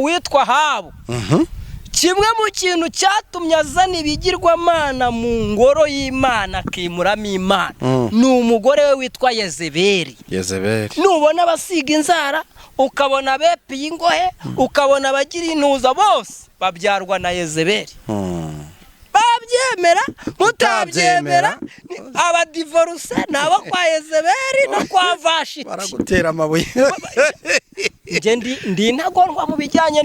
Witwa Ahabu, kimwe mu kintu cyatumye azana ibigirwamana mu ngoro y'Imana, akimuramo Imana, ni umugore we witwa Yezeberi. Yezeberi. Nubona abasiga inzara, ukabona abepiye ingohe, ukabona abagira intuza, bose babyarwa na Yezeberi. Babyemera mutabyemera, abadivoruse ni abo kwa Yezeberi no kwa Vashiti. Baragutera amabuye. Njye ndi intagondwa mu bijyanye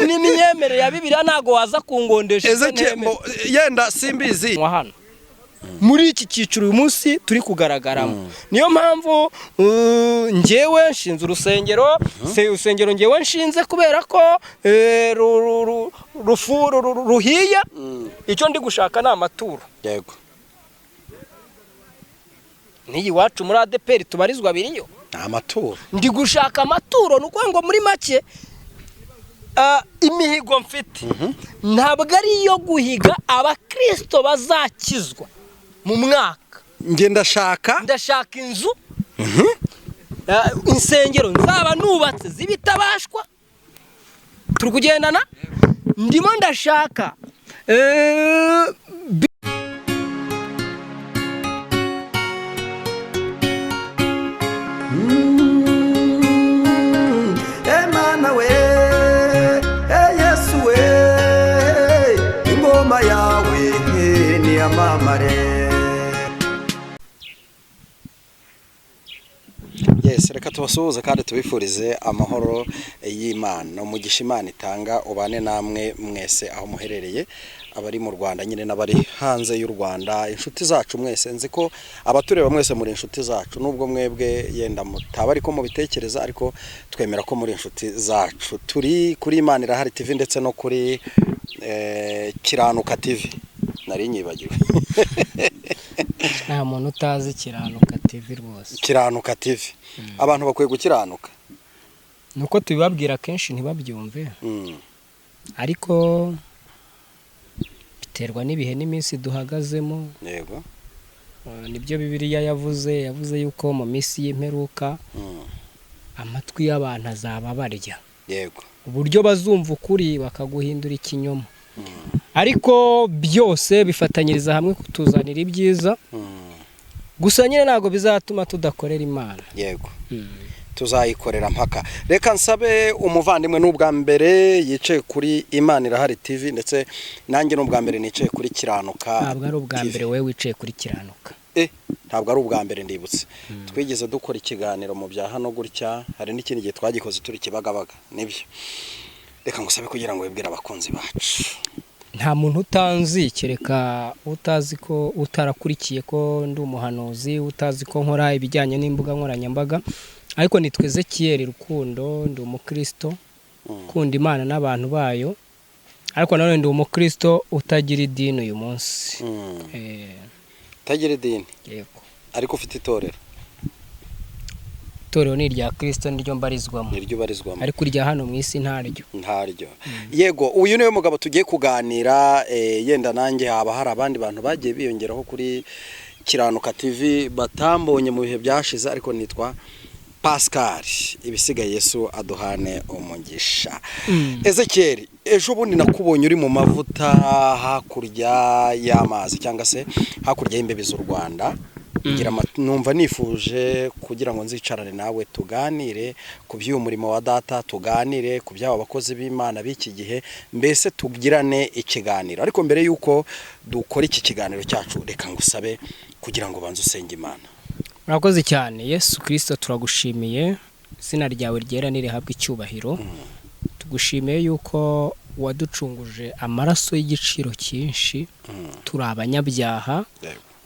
n'imyemerere ya Bibiliya, ntabwo waza kungondesha ibyo Ezeki nemera. Yenda simbizi. Hano muri iki cyiciro uyu munsi turi kugaragaramo, niyo mpamvu njyewe nshinze urusengero. Se urusengero njyewe nshinze kubera ko ruhiye, icyo ndi gushaka ni amaturo. N'iyi iwacu muri ADEPR tubarizwa biriyo. Ni amaturo. Ndi gushaka amaturo. Ni ukuvuga ngo muri make, imihigo mfite ntabwo ari iyo guhiga abakirisito bazakizwa mu mwaka. Njye ndashaka Ndashaka inzu, insengero nzaba nubatse z'ibitabashwa turi kugendana. Ndimo ndashaka Emana we, e Yesu we, ingoma yawe niyamamare. Yes, reka tubasuhuze kandi tubifurize amahoro y'Imana, umugisha Imana itanga ubane namwe mwese aho muherereye, abari mu Rwanda nyine n'abari hanze y'u Rwanda, inshuti zacu mwese. Nzi ko abatureba mwese muri inshuti zacu, nubwo mwebwe yenda mutaba ariko mubitekereza, ariko twemera ko muri inshuti zacu. Turi kuri Imana Irahari TV ndetse no kuri Kiranuka TV. Nari nyibagiwe. Nta muntu utazi Kiranuka TV rwose. Kiranuka TV, abantu bakwiye gukiranuka. Nuko tubibabwira kenshi ntibabyumve, ariko biterwa n'ibihe n'iminsi duhagazemo. Nibyo Bibiliya yavuze, yavuze yuko mu minsi y'imperuka amatwi y'abantu azaba barya, uburyo bazumva ukuri bakaguhindura ikinyoma, ariko byose bifatanyiriza hamwe kutuzanira ibyiza. Gusa nyine ntabwo bizatuma tudakorera Imana. Yego, tuzayikorera mpaka. Reka nsabe umuvandimwe, n'ubwa mbere yicaye kuri Imana Irahari TV, ndetse nanjye n'ubwa mbere nicaye kuri Kiranuka Ntabwo ari ubwa TV. mbere wowe wicaye kuri Kiranuka. Ntabwo ari ubwa mbere. Ndibutse twigeze dukora ikiganiro mu bya hano gutya, hari n'ikindi gihe twagikoze turi Kibagabaga. Nibyo, reka ngusabe kugira ngo wibwire abakunzi bacu. Nta muntu utanzi, kereka utazi ko utarakurikiye ko ndi umuhanuzi, utazi ko nkora ibijyanye n'imbuga nkoranyambaga. Ariko nitwa Ezekiyeli Rukundo, ndi umukristo ukunda Imana n'abantu bayo, ariko nanone ndi umukristo utagira idini uyu munsi. Utagira idini? Yego. Ariko ufite itorero? Itorero ni irya Kirisito, niryo mbarizwamo. Niryo ubarizwamo. Ariko irya hano mu isi ntaryo. Ntaryo, yego. Uyu niwe mugabo tugiye kuganira. Yenda nanjye haba hari abandi bantu bagiye biyongeraho kuri Kiranuka TV batambonye mu bihe byashize, ariko nitwa Pascal. Ibisigaye Yesu aduhane umugisha. Ezekiel, ejo bundi nakubonye uri mu mavuta hakurya y'amazi, cyangwa se hakurya y'imbibi z'u Rwanda. Numva nifuje kugira ngo nzicarane nawe, tuganire ku by'uyu murimo wa data, tuganire ku by'aba bakozi b'Imana b'iki gihe, mbese tugirane ikiganiro. Ariko mbere y'uko dukora iki kiganiro cyacu, reka ngusabe kugira ngo ubanze usenge Imana. Murakoze cyane. Yesu Kirisito, turagushimiye, izina ryawe ryera nirihabwe icyubahiro. Tugushimiye yuko waducunguje amaraso y'igiciro cyinshi, turi abanyabyaha,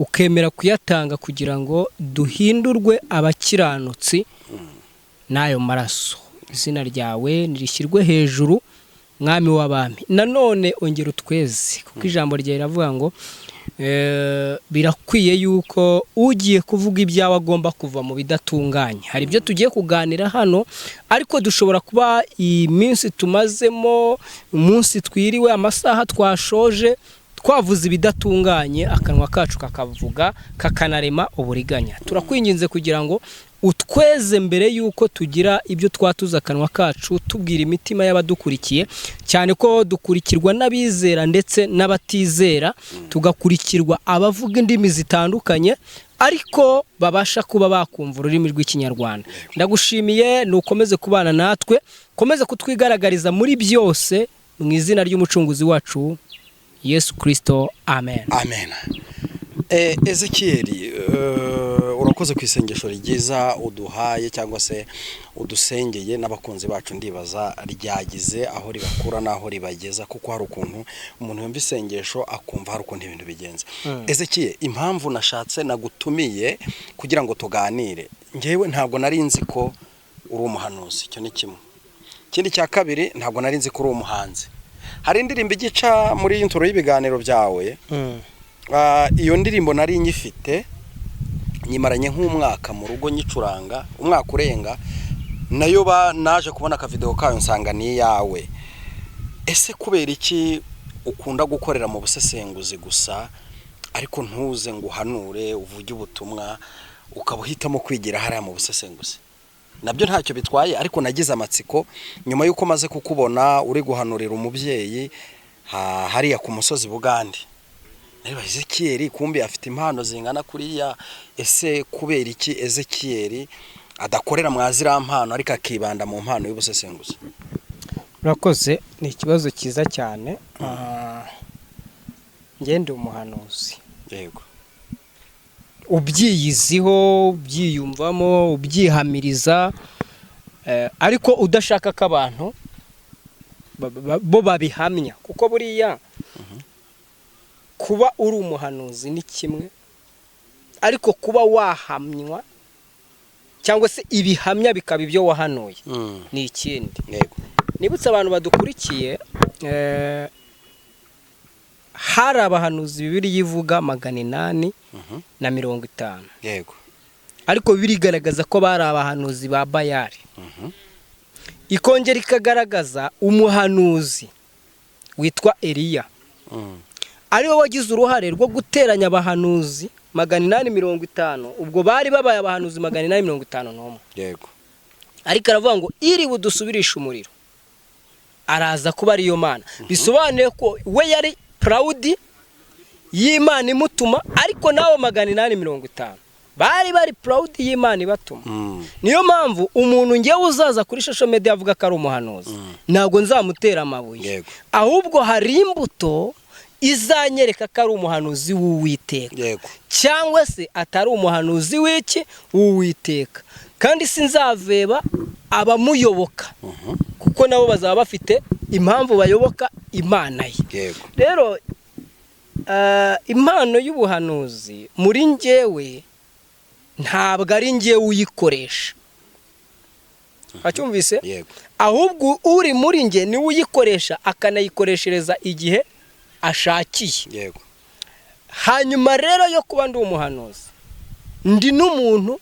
ukemera kuyatanga kugira ngo duhindurwe abakiranutsi n'ayo maraso. Izina ryawe nirishyirwe hejuru, Mwami w'abami. Nanone ongera utweze, kuko ijambo ryawe riravuga ngo birakwiye yuko ugiye kuvuga ibyawe agomba kuva mu bidatunganye. Hari ibyo tugiye kuganira hano, ariko dushobora kuba iyi minsi tumazemo, umunsi twiriwe, amasaha twashoje, twavuze ibidatunganye, akanwa kacu kakavuga kakanarema uburiganya. Turakwinginze kugira ngo Utweze mbere y'uko tugira ibyo twatuza akanwa kacu, tubwira imitima y'abadukurikiye, cyane ko dukurikirwa n'abizera ndetse n'abatizera, tugakurikirwa abavuga indimi zitandukanye ariko babasha kuba bakumva ururimi rw'Ikinyarwanda. Ndagushimiye, nukomeze kubana natwe, ukomeze kutwigaragariza muri byose, mu izina ry'umucunguzi wacu Yesu Kristo, amen. Amen. Ezekiyeli, urakoze ku isengesho ryiza uduhaye cyangwa se udusengeye n'abakunzi bacu. Ndibaza ryagize aho ribakura n'aho ribageza, kuko hari ukuntu umuntu yumva isengesho akumva hari ukuntu ibintu bigenza. Ezekiyeli, impamvu nashatse nagutumiye kugira ngo tuganire, ngewe ntabwo nari nzi ko uri umuhanuzi, icyo ni kimwe. Ikindi cya kabiri, ntabwo nari nzi ko uri umuhanzi. Hari indirimbo igica muri intro y'ibiganiro byawe. Iyo ndirimbo nari nyifite, nyimaranye nk'umwaka mu rugo nyicuranga, umwaka urenga. Nayo ba naje kubona akavideo kayo nsanga ni iyawe. Ese kubera iki ukunda gukorera mu busesenguzi gusa, ariko ntuze ngo uhanure, uvuge ubutumwa, ukaba uhitamo kwigira hariya mu busesenguzi? Nabyo ntacyo bitwaye, ariko nagize amatsiko nyuma y'uko maze kukubona uri guhanurira umubyeyi hariya ku musozi Bugande. Niba Ezekiyeli kumbi afite impano zingana kuriya, ese kubera iki Ezekiyeli adakorera mwa ziriya mpano ariko akibanda mu mpano y'ubusesenguzi? Urakoze, ni ikibazo cyiza cyane. Njye ndi umuhanuzi ubyiyiziho, ubyiyumvamo, ubyihamiriza, ariko udashaka ko abantu bo babihamya, kuko buriya kuba uri umuhanuzi ni kimwe, ariko kuba wahamywa cyangwa se ibihamya bikaba ibyo wahanuye ni ikindi. Nibutse abantu badukurikiye, hari abahanuzi Bibiliya ivuga 850, ariko Bibiliya igaragaza ko bari abahanuzi ba Bayali. Ikongera ikagaragaza umuhanuzi witwa Eliya, ariwe wagize uruhare rwo guteranya abahanuzi 850. Ubwo bari babaye abahanuzi 851. Ariko aravuga ngo iri budusubirishe umuriro araza kuba ariyo Mana. Bisobanuye ko we yari proud y'Imana imutuma, ariko nawe 850 bari bari proud y'Imana ibatuma. Niyo mpamvu umuntu ngewe uzaza kuri social media avuga ko ari umuhanuzi, ntabwo nzamutera amabuye. Ahubwo hari imbuto izanyereka ko ari umuhanuzi w'Uwiteka cyangwa se atari umuhanuzi w'iki w'Uwiteka. Kandi sinzaveba abamuyoboka, kuko nabo bazaba bafite impamvu bayoboka Imana ye. Rero impano y'ubuhanuzi muri njyewe ntabwo ari njyewe uyikoresha, wacyumvise? Yego. Ahubwo uri muri njye niwe uyikoresha, akanayikoreshereza igihe ashakiye. Hanyuma rero yo kuba ndi umuhanuzi, ndi n'umuntu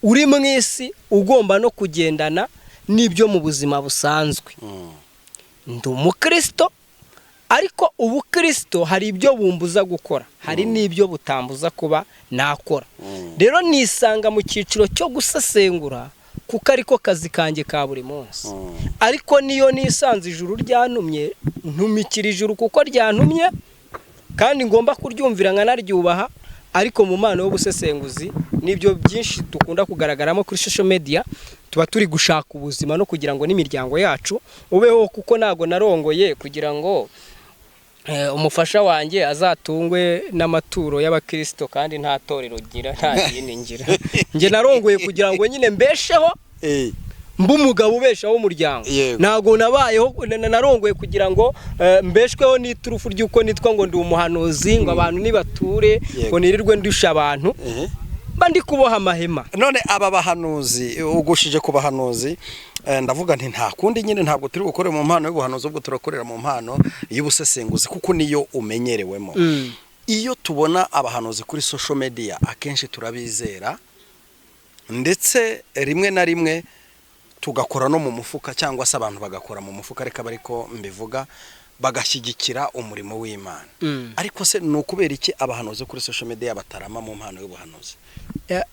uri mu isi ugomba no kugendana n'ibyo mu buzima busanzwe. Ndi umukristo, ariko ubukristo hari ibyo bumbuza gukora, hari n'ibyo butambuza kuba nakora. Rero nisanga mu cyiciro cyo gusesengura, kuko ariko kazi kanjye ka buri munsi. Ariko niyo nisanze ijuru ryantumye, ntumikira ijuru kuko ryantumye, kandi ngomba kuryumvira nkanaryubaha. Ariko mu mpano y'ubusesenguzi n'ibyo byinshi dukunda kugaragaramo kuri social media, tuba turi gushaka ubuzima no kugira ngo n'imiryango yacu ubeho, kuko ntabwo narongoye kugira ngo umufasha wanjye azatungwe n'amaturo y'abakirisito, kandi nta torero ngira, nta dini ngira. Njye narongoye kugira ngo nyine mbesheho, mbe umugabo ubeshaho umuryango. Ntabwo nabayeho narongoye kugira ngo mbeshweho n'iturufu ry'uko nitwa ngo ndi umuhanuzi, ngo abantu nibature, ngo nirirwe ndusha abantu, mba ndi kuboha amahema. None aba bahanuzi, ugushije ku bahanuzi, ndavuga nti nta kundi nyine, ntabwo turi bukore mu mpano y'ubuhanuzi, ubwo turakorera mu mpano y'ubusesenguzi, kuko niyo umenyerewemo. Iyo tubona abahanuzi kuri social media, akenshi turabizera, ndetse rimwe na rimwe tugakora no mu mufuka, cyangwa se abantu bagakora mu mufuka, reka ariko mbivuga. Bagashyigikira umurimo w'Imana. Ariko se ni ukubera iki abahanuzi kuri social media batarama mu mpano y'ubuhanuzi?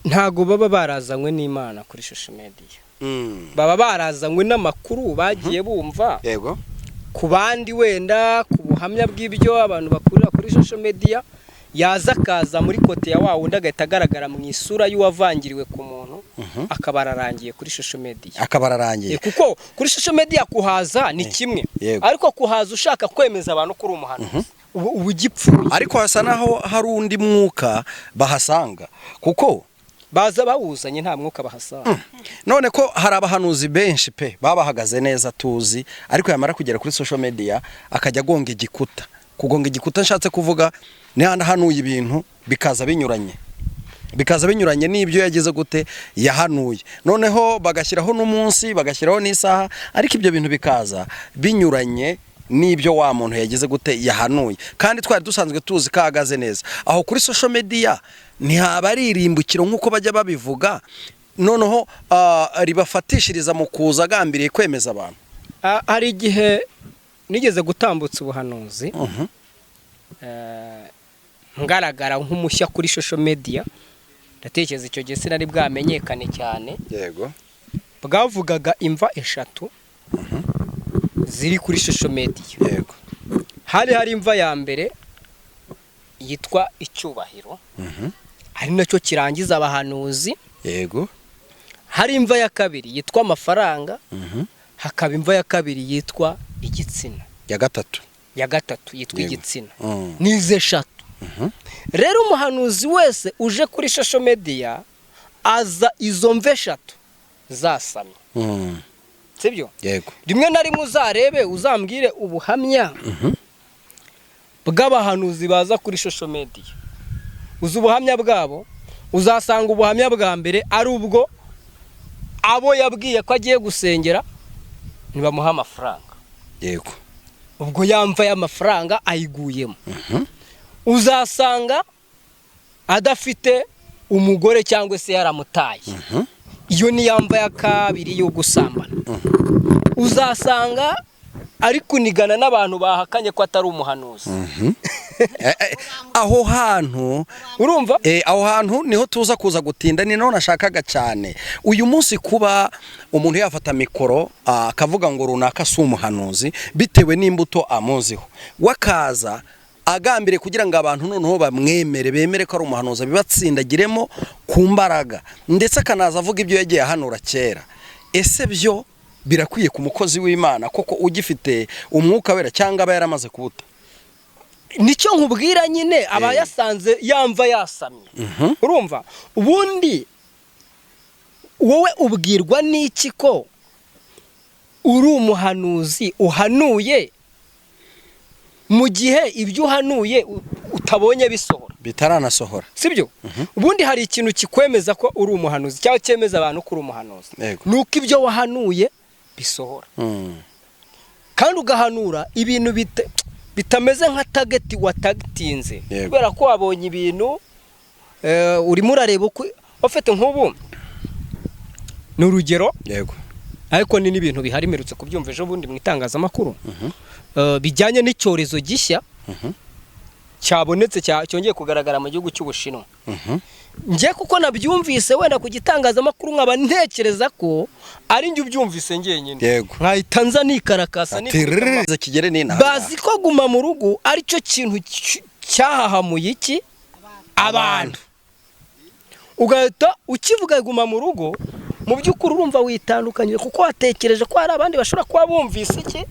Ntago baba barazanywe n'Imana kuri social media. Baba barazanywe n'amakuru bagiye bumva ku bandi, wenda ku buhamya bw'ibyo abantu bakurira kuri social media, yaza akaza muri côté ya wa wundi, agahita agaragara mu isura y'uwavangiriwe ku muntu, akaba ararangiye kuri social media. Akaba ararangiye. Kuko kuri social media kuhaza ni kimwe, ariko kuhaza ushaka kwemeza abantu ko uri umuhanuzi, ubu ugipfuye. Ariko hasa naho hari undi mwuka bahasanga, kuko Baza bawuzanye, nta mwuka bahasanga. None ko hari abahanuzi benshi pe baba bahagaze neza tuzi, ariko yamara kugera kuri social media akajya agonga igikuta. Kugonga igikuta nshatse kuvuga ni hano hanuye ibintu bikaza binyuranye n'ibyo yagize gute, yahanuye. Noneho bagashyiraho n'umunsi, bagashyiraho n'isaha, ariko ibyo bintu bikaza binyuranye n'ibyo wa muntu yagize gute, yahanuye, kandi twari dusanzwe tuzi ko ahagaze neza. Aho kuri social media ntihaba ari irimbukiro nk'uko bajya babivuga, noneho ribafatishiriza mu kuza agambiriye kwemeza abantu? Hari igihe nigeze gutambutsa ubuhanuzi, ngaragara nk'umushya kuri social media. Ndatekereza icyo gihe sinari bwamenyekane cyane. Bwavugaga imva eshatu ziri kuri social media. Hari imva ya mbere yitwa Icyubahiro, ari nacyo kirangiza abahanuzi. Hari imva ya kabiri yitwa Amafaranga. Hakaba imva ya kabiri yitwa Igitsina. Ya gatatu. Ya gatatu yitwa Igitsina. Nize eshatu rero, umuhanuzi wese uje kuri social media aza izo mva eshatu zasamye. Sibyo? Yego. Rimwe na rimwe uzarebe, uzambwire ubuhamya bw'abahanuzi baza kuri social media. Uzi ubuhamya bwabo, uzasanga ubuhamya bwa mbere ari ubwo abo yabwiye ko agiye gusengera ntibamuha amafaranga. Ubwo yamva y'amafaranga ayiguyemo. Uzasanga adafite umugore cyangwa se yaramutaye. Iyo ni yamva ya kabiri yo gusambana. Uzasanga ari kunigana n'abantu bahakanye ko atari umuhanuzi. Aho hantu Urumva? Aho hantu niho tuza kuza gutinda, ni naho nashakaga cyane uyu munsi. Kuba umuntu yafata mikoro akavuga ngo runaka si umuhanuzi bitewe n'imbuto amuziho, wakaza agambiriye kugira ngo abantu noneho bamwemere, bemere ko ari umuhanuzi, bibatsindagiremo ku mbaraga, ndetse akanaza avuga ibyo yagiye ahanura kera, ese byo birakwiye ku mukozi w'Imana koko ugifite Umwuka Wera, cyangwa aba yaramaze kuwuta? Nicyo nkubwira nyine, aba yasanze yamva yasamye. Urumva, ubundi wowe ubwirwa n'iki ko uri umuhanuzi uhanuye, mu gihe ibyo uhanuye utabonye bisohora? Bitaranasohora. Sibyo? Ubundi hari ikintu kikwemeza ko uri umuhanuzi, cyangwa cyemeza abantu ko uri umuhanuzi, ni uko ibyo wahanuye bisohora. Kandi ugahanura ibintu bitameze nka target watagitinze, kubera ko wabonye ibintu, urimo urareba uko ufite nk'ubu ni urugero, ariko ni n'ibintu bihari, mperutse kubyumva ejo bundi mu itangazamakuru, bijyanye n'icyorezo gishya cyabonetse, cyongeye kugaragara mu gihugu cy'Ubushinwa. Njye kuko nabyumvise wenda ku gitangazamakuru, nkaba ntekereza ko ari njye ubyumvise njyenyine, nkahita nza nikarakasa, Ati nikubita rrrr, kigere n'inaha. Bazi ko guma mu rugo aricyo kintu cyahahamuye iki abantu, ugahita ukivuga guma mu rugo. Mu by'ukuri urumva witandukanyije, kuko watekereje ko hari abandi bashobora kuba bumvise iki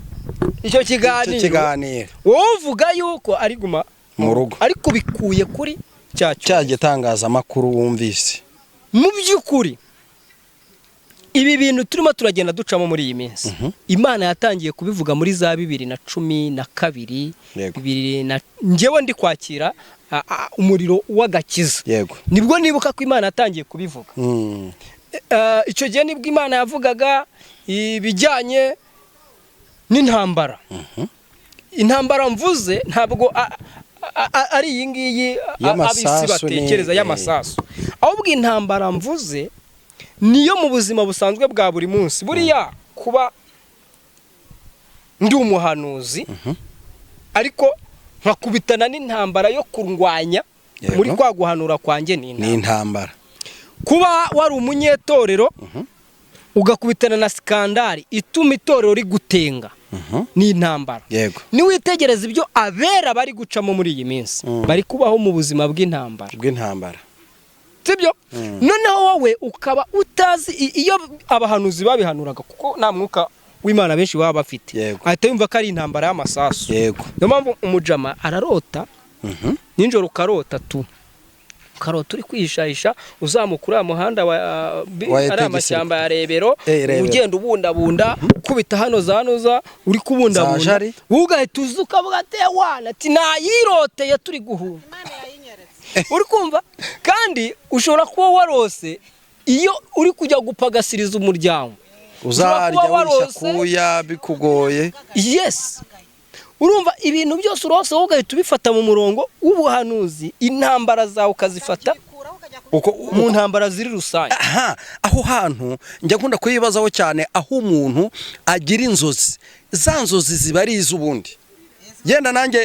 icyo Icyo kiganiro, kiganiro, wowe uvuga yuko ari guma mu rugo, ariko bikuye kuri cya cya gitangazamakuru wumvise. Mu by'ukuri ibi bintu turimo turagenda ducamo muri iyi minsi, Imana yatangiye kubivuga muri za 2012, bibiri na njyewe ndi kwakira umuriro w'agakiza, nibwo nibuka ko Imana yatangiye kubivuga. Icyo gihe nibwo Imana yavugaga ibijyanye n'intambara. Intambara mvuze ntabwo ari iyi ngiyi Y'amasasu. Ab'isi batekereza y'amasasu, ahubwo intambara mvuze niyo mu buzima busanzwe bwa buri munsi. Buriya kuba ndi umuhanuzi Ariko nkakubitana n'intambara yo kurwanya muri kwa guhanura kwanjye, ni intambara. Kuba wari umunyetorero ugakubitana na scandale ituma itorero rigutenga, ni intambara. Niwitegereza ibyo abera bari gucamo muri iyi minsi, bari kubaho mu buzima bw'intambara. Bw'intambara. Sibyo? Noneho wowe ukaba utazi iyo abahanuzi babihanuraga, kuko nta mwuka w'Imana benshi baba bafite, ahita yumva ko ari intambara y'amasasu. Niyo mpamvu umujama ararota nijoro, ukarota tu, ukarota uri kwihishahisha, uzamuka uriya muhanda ari amashyamba ya Rebero, ugenda ubundabunda, ukubita hano za nuza uri kubundabunda, ugahita uza ukavuga ati wana ati nayiroteye turi guhunga. Uri kumva? Kandi ushobora kuba warose iyo uri kujya gupagasiriza umuryango, uzarya wishakuya bikugoye. Yes, urumva ibintu byose urose wowe ugahita ubifata mu murongo w'ubuhanuzi, intambara zawe ukazifata mu ntambara ziri rusange. Aha, aho hantu njya nkunda kuyibazaho cyane, aho umuntu agira inzozi, za nzozi ziba ari iz'ubundi. Yenda nanjye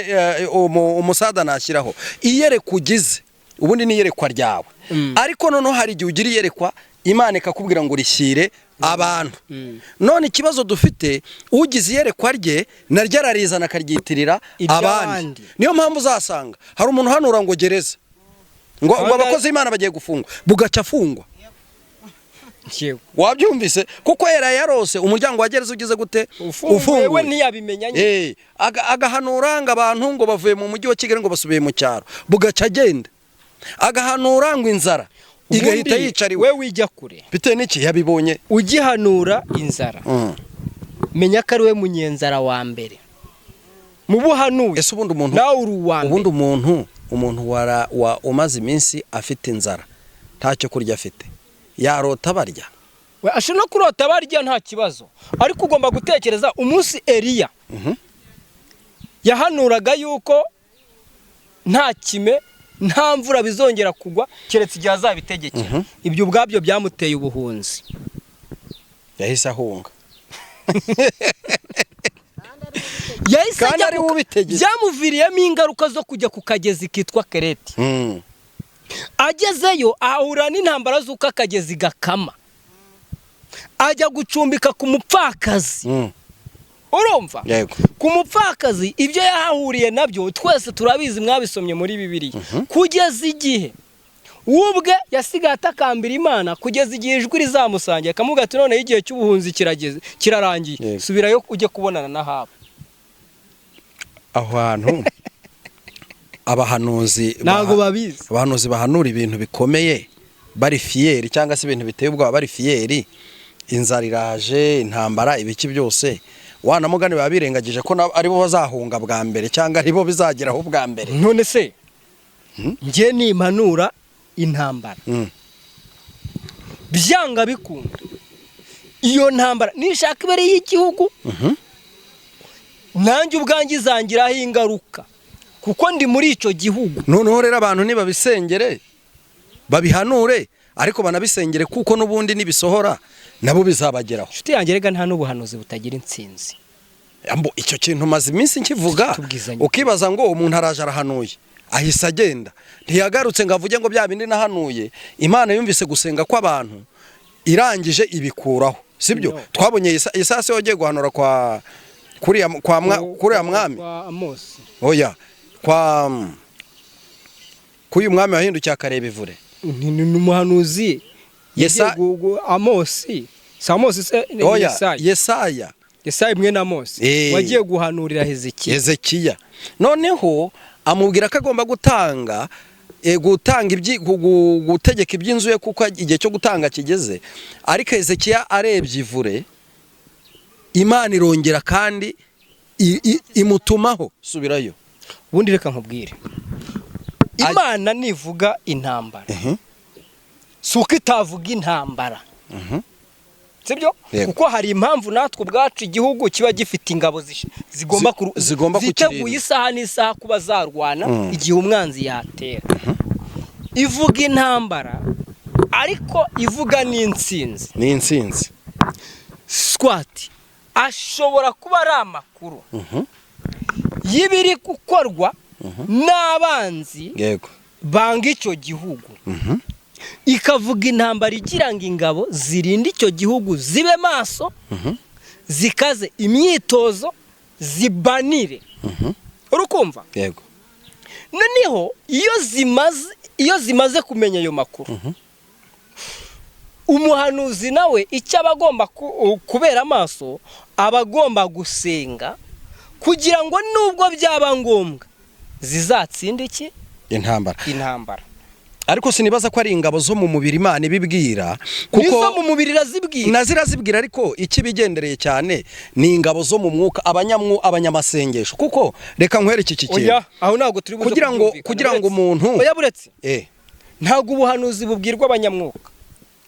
umusada nashyiraho iyerekwa ugize, ubundi ni iyerekwa ryawe, ariko noneho hari igihe ugira iyerekwa Imana ikakubwira ngo rishyire abantu. None ikibazo dufite, ugize iyerekwa rye naryo ararizana akaryitirira abandi. Niyo mpamvu uzasanga hari umuntu uhanura ngo gereza, ngo abakozi b'Imana bagiye gufungwa, bugaca afungwa. Wabyumvise? Kuko era yarose umuryango wa gereza ugize gute? Ufunguwe, ntiyabimenya. Agahanura ngo abantu ngo bavuye mu mujyi wa Kigali ngo basubiye mu cyaro, bugaca agenda. Agahanura ngo inzara igahita yicariwe. We wijya kure bitewe n'iki yabibonye. Ugihanura inzara, menya ko ari we munyenzara wa mbere mu buhanuye. Ese ubundi umuntu nawe uri uwa mbere? Ubundi umuntu umaze iminsi afite inzara, ntacyo kurya afite, yarota barya? We ashobora no kurota barya nta kibazo, ariko ugomba gutekereza umunsi Eliya yahanuraga yuko nta kime nta mvura bizongera kugwa keretse igihe azabitegekera. Ibyo ubwabyo byamuteye ubuhunzi, yahise ahunga. Yahise ajya, byamuviriyemo ingaruka zo kujya ku kagezi kitwa Kereti. Agezeyo ahura n'intambara z'uko akagezi gakama, ajya gucumbika ku mupfakazi. Urumva? Ku mupfakazi ibyo yahahuriye nabyo twese turabizi, mwabisomye muri Bibiliya. Kugeza igihe ubwe yasigaye atakambira Imana, kugeza igihe ijwi rizamusangira akamubwira ati noneho igihe cy'ubuhunzi kirageze, kirarangiye, subirayo ujye kubonana na Ahabu. Aho hantu abahanuzi ntabwo babizi. Abahanuzi bahanura ibintu bikomeye bari fiyeri, cyangwa se ibintu biteye ubwoba bari fiyeri, inzara iraje, intambara, ibiki byose, wanamugani baba birengagije ko aribo bazahunga bwa mbere, cyangwa aribo bizageraho bwa mbere. None se njye nimpanura intambara, byanga bikunda iyo ntambara nishaka ibere y'igihugu, nanjye ubwanjye izangiraho ingaruka kuko ndi muri icyo gihugu. Noneho rero abantu nibabisengere babihanure, ariko banabisengere kuko n'ubundi nibisohora nabo bizabageraho. Inshuti yanjye, rega nta n'ubuhanuzi butagira intsinzi. Ambo icyo kintu maze iminsi nkivuga, ukibaza ngo umuntu araje arahanuye ahise agenda, ntiyagarutse ngo avuge ngo bya bindi nahanuye. Imana yumvise gusenga kw'abantu irangije ibikuraho, sibyo? Twabonye Yesaya se wagiye guhanura kwa kuriya kwa mwami oya kwa kuyu mwami wahindukiye akareba ivure, ni umuhanuzi Amosi. Si Amosi se? Yesaya. Yesaya mwene Amosi wagiye guhanurira Hezekiya. Noneho amubwira ko agomba gutanga gutegeka iby'inzu ye kuko igihe cyo gutanga kigeze. Ariko Hezekiya arebye ivure, Imana irongera kandi imutumaho subirayo. Ubundi reka nkubwire, Imana nivuga intambara si uko itavuga intambara, sibyo? Kuko hari impamvu natwe ubwacu igihugu kiba gifite ingabo zigomba ziteguye isaha n'isaha kuba zarwana igihe umwanzi yatera. Ivuga intambara ariko ivuga n'intsinzi. N'intsinzi. Squat ashobora kuba ari amakuru Y'ibiri gukorwa n'abanzi Yego. banga icyo gihugu, ikavuga intambara igira ngo ingabo zirinde icyo gihugu zibe maso, zikaze imyitozo, zibanire. Urukumva? Yego. Noneho iyo zimaze kumenya ayo makuru, umuhanuzi nawe icyo aba agomba kubera amaso, aba agomba gusenga kugira ngo nubwo byaba ngombwa zizatsinde iki? Intambara. Intambara. Ariko sinibaza ko ari ingabo zo mu mubiri Imana ibibwira. Nizo Kuko mu mubiri irazibwira. Nazirazibwira, ariko ikibigendereye cyane ni ingabo zo mu mwuka, abanyamasengesho. Kuko reka nkwereke iki kintu. Oya, aho ntabwo turi buze Kugira ngo kubyumvikana. kugira ngo Buretse. umuntu Oya, buretse. Ntabwo ubuhanuzi bubwirwa abanyamwuka.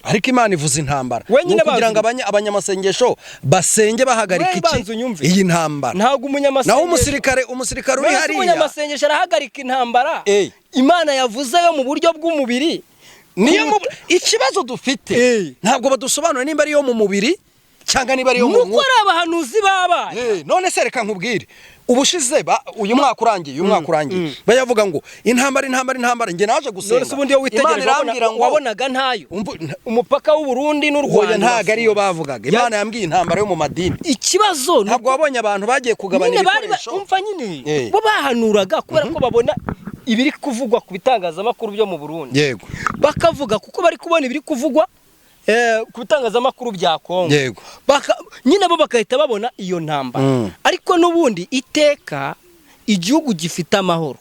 Ariko Imana ivuze intambara. Wenyine Ni ukugira ngo banza- abanyamasengesho basenge bahagarika We iki? banza unyumve. Iyi ntambara. Ntabwo umunyamasengesho Naho umusirikare uri Mbese hariya umunyamasengesho arahagarika intambara Imana yavuze yo mu buryo bw'umubiri? Niyo mu ikibazo dufite, ntabwo badusobanura nimba ari iyo mu mubiri cyangwa niba ari iyo mu Nuko mwuka. ari abahanuzi b'abana. None se reka nkubwire, ubushize uyu mwaka urangiye bayavuga ngo intambara, intambara, intambara. Njye naje gusenga, None se ubundi iyo Imana witegereje irambwira ngo wabonaga ntayo? Umupaka w'u Burundi n'u Oya, Rwanda ntabwo ariyo bavugaga. Imana yambwiye intambara yo mu madini. Ikibazo ni Ntabwo wabonye abantu bagiye kugabana nyine bari ibikoresho? Umva nyine, bo bahanuraga kubera ko babona ibiri kuvugwa ku bitangazamakuru byo mu Burundi, bakavuga kuko bari kubona ibiri kuvugwa ku bitangazamakuru bya Kongo. Nyine bo bagahita babona iyo ntambara. Ariko n'ubundi iteka igihugu gifite amahoro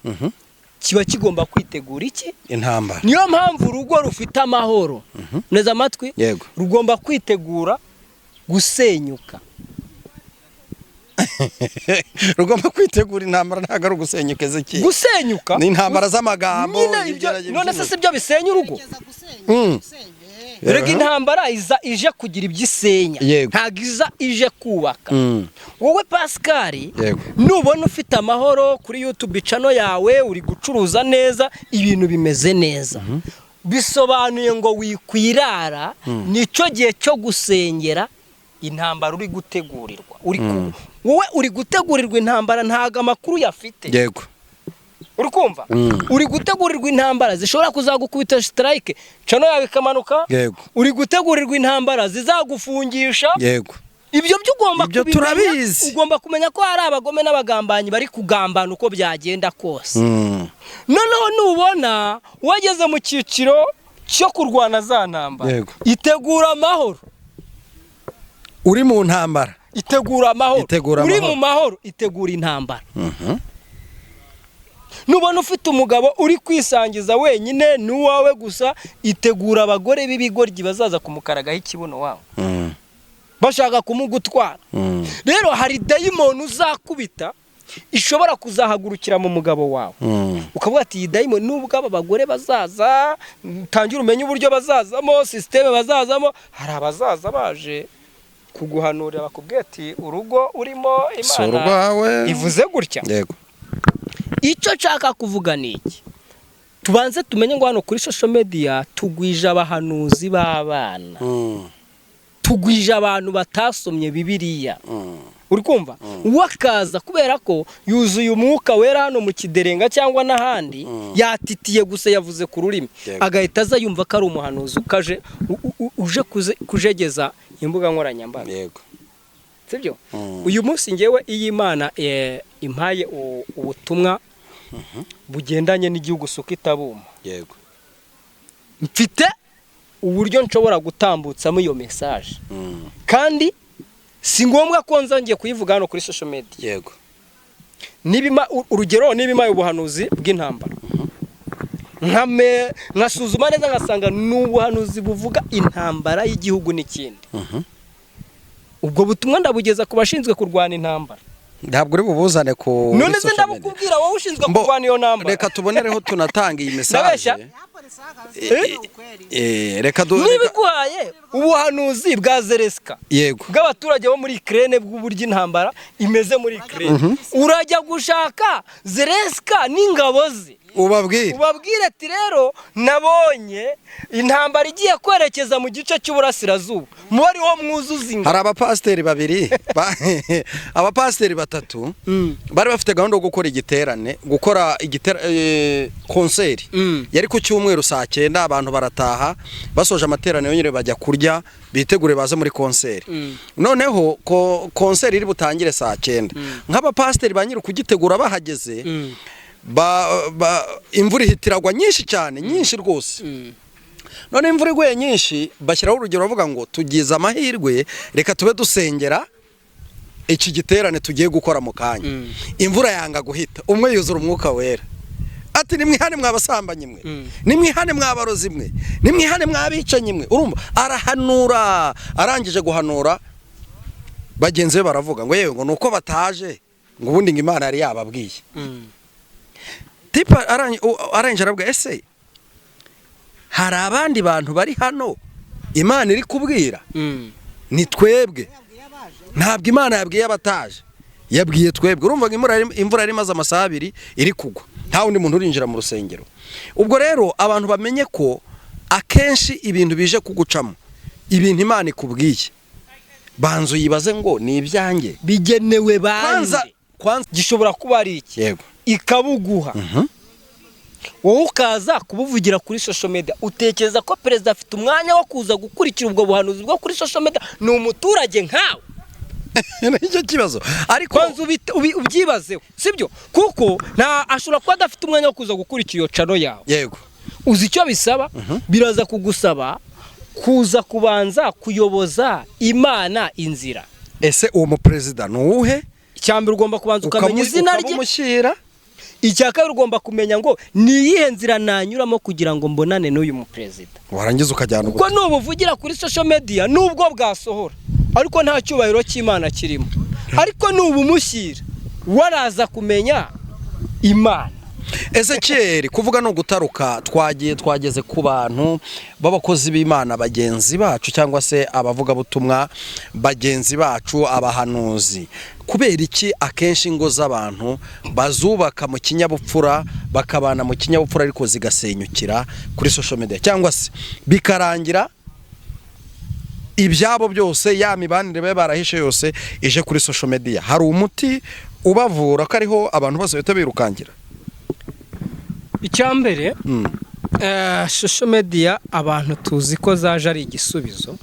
kiba kigomba kwitegura iki? Intambara. Niyo mpamvu urugo rufite amahoro, neza amatwi, rugomba kwitegura gusenyuka. Rugomba kwitegura intambara, ntabwo ari ugusenyuka, Ezekiel. Gusenyuka. Ni intambara z'amagambo. Nyine ibyo, none se si byo bisenya urugo? Rega intambara iza ije kugira ibyo isenya, ntabwo iza ije kubaka. Wowe Pascal, nubona ufite amahoro kuri YouTube channel yawe, uri gucuruza neza, ibintu bimeze neza, bisobanuye ngo wikwirara. Nicyo gihe cyo gusengera intambara uri gutegurirwa. Wowe uri gutegurirwa intambara, ntabwo amakuru yafite. Uri kumva? Uri gutegurirwa intambara zishobora kuzagukubita strike, channel yawe ikamanuka. Uri gutegurirwa intambara zizagufungisha. Ibyo byo ugomba Ibyo kubimenya. turabizi. Ugomba kumenya ko hari abagome n'abagambanyi bari kugambana uko byagenda kose. Noneho nubona wageze mu cyiciro cyo kurwana za ntambara, itegura amahoro. Uri mu ntambara. Itegura amahoro. Itegura Uri amahoro. mu mahoro, itegura intambara. Nubona ufite umugabo uri kwisangiza wenyine n'uwawe gusa, itegura abagore b'ibigoryi bazaza kumukaragaho ikibuno wawe, bashaka kumugutwara. Rero hari dayimoni uzakubita ishobora kuzahagurukira mu mugabo wawe, ukavuga ati: "Iyi dayimoni, nubwo aba bagore bazaza, tangire umenye uburyo bazazamo, système bazazamo." Hari abazaza baje kuguhanurira, bakubwira ati: "Urugo urimo, Si Imana urwawe. ivuze gutya." Icyo nshaka kuvuga ni iki: tubanze tumenye ngo hano kuri social media tugwije abahanuzi b'abana, tugwije abantu batasomye Bibiliya. Uri kumva? Uwo akaza kubera ko yuzuye umwuka wera hano mu kiderenga cyangwa n'ahandi, yatitiye gusa, yavuze ku rurimi, agahita aza yumva ko ari umuhanuzi ukaje uje kujegeza imbuga nkoranyambaga. Sibyo? Uyu munsi ngewe iyo Imana impaye ubutumwa bugendanye n'igihugu, suko itabuma, mfite uburyo nshobora gutambutsamo iyo message, kandi si ngombwa ko nza ngiye kuyivuga hano kuri social media. Urugero, niba impaye ubuhanuzi bw'intambara, nkasuzuma neza ngasanga ni ubuhanuzi buvuga intambara y'igihugu n'ikindi, ubwo butumwa ndabugeza ku bashinzwe kurwana intambara. Ntabwo uri bubuzane ku None se social media. ndabukubwira wowe ushinzwe Mbo, kurwana iyo ntambara? Reka tubonereho tunatanga iyi message. Ndabeshya? Reka du Niba iguhaye ubuhanuzi bwa Zelenski, bw'abaturage bo muri Ukraine, bw'uburyo intambara imeze muri Ukraine, urajya gushaka Zelenski n'ingabo ze? Ubabwire. Ubabwire ati rero nabonye intambara igiye kwerekeza mu gice cy'uburasirazuba, muba ariho mwuzuza ingabo. Hari abapasiteri babiri, abapasiteri batatu bari bafite gahunda yo gukora igiterane, gukora concert. Yari ku cyumweru saa 9, abantu barataha basoje amateraniro nyine, bajya kurya bitegure baze muri concert. Noneho ko concert iri butangire saa 9, nk'abapasiteri ba nyiri kugitegura bahageze, imvura ihita iragwa nyinshi cyane, nyinshi rwose. None imvura iguye nyinshi, bashyiraho urugero bavuga ngo tugize amahirwe, reka tube dusengera iki giterane tugiye gukora mu kanya. Imvura yanga guhita, umwe yuzura umwuka wera ati: "Nimwihane mwabasambanyi mwe, nimwihane mwabarozi mwe, nimwihane mwabicanyi mwe." Urumva arahanura, arangije guhanura bagenzi be baravuga ngo yewe, ngo nuko bataje, ngo ubundi ngo Imana yari yababwiye. Tipa arangije aravuga: "Ese hari abandi bantu bari hano Imana iri kubwira? Ni twebwe. Ntabwo Imana yabwiye abataje, yabwiye twebwe." Urumva ngo imvura yari imaze amasaha 2 iri kugwa, nta wundi muntu urinjira mu rusengero. Ubwo rero abantu bamenye ko akenshi ibintu bije kugucamo, ibintu Imana ikubwiye, banza uyibaze ngo ni ibyanjye? Bigenewe Kwanza bande? Kwanza. Gishobora kuba ari iki, ikabuguha, wowe ukaza kubuvugira kuri social media. Utekereza ko perezida afite umwanya wo kuza gukurikira ubwo buhanuzi bwo kuri social media? Ni umuturage nkawe. Nicyo kibazo ariko. Kwanza ubyibazeho, sibyo? Kuko nta ashobora kuba adafite umwanya wo kuza gukurikira iyo channel yawe. Uzi icyo bisaba? Biraza kugusaba kuza kubanza kuyoboza Imana inzira. Ese uwo muperezida ni uwuhe? Icya mbere ugomba kubanza ukamenya izina rye. Ukabumushyira. Icya kabiri ugomba kumenya ngo ni iyihe nzira nanyuramo kugira ngo mbonane n'uyu muperezida. Warangiza ukajyana Kuko nubuvugira kuri social media, nubwo bwasohora ariko nta cyubahiro cy'Imana kirimo, ariko nubumushyira waraza kumenya Imana. Ezekiyeli, kuvuga ni ugutaruka. Twagiye twageze ku bantu b'abakozi b'Imana bagenzi bacu, cyangwa se abavugabutumwa bagenzi bacu, abahanuzi. Kubera iki akenshi ingo z'abantu bazubaka mu kinyabupfura, bakabana mu kinyabupfura, ariko zigasenyukira kuri social media, cyangwa se bikarangira ibyabo byose, ya mibanire babe barahishe yose, ije kuri social media? Hari umuti ubavura ko ariho abantu bose bahita birukangira? Icya mbere, social media abantu tuzi ko zaje ari igisubizo,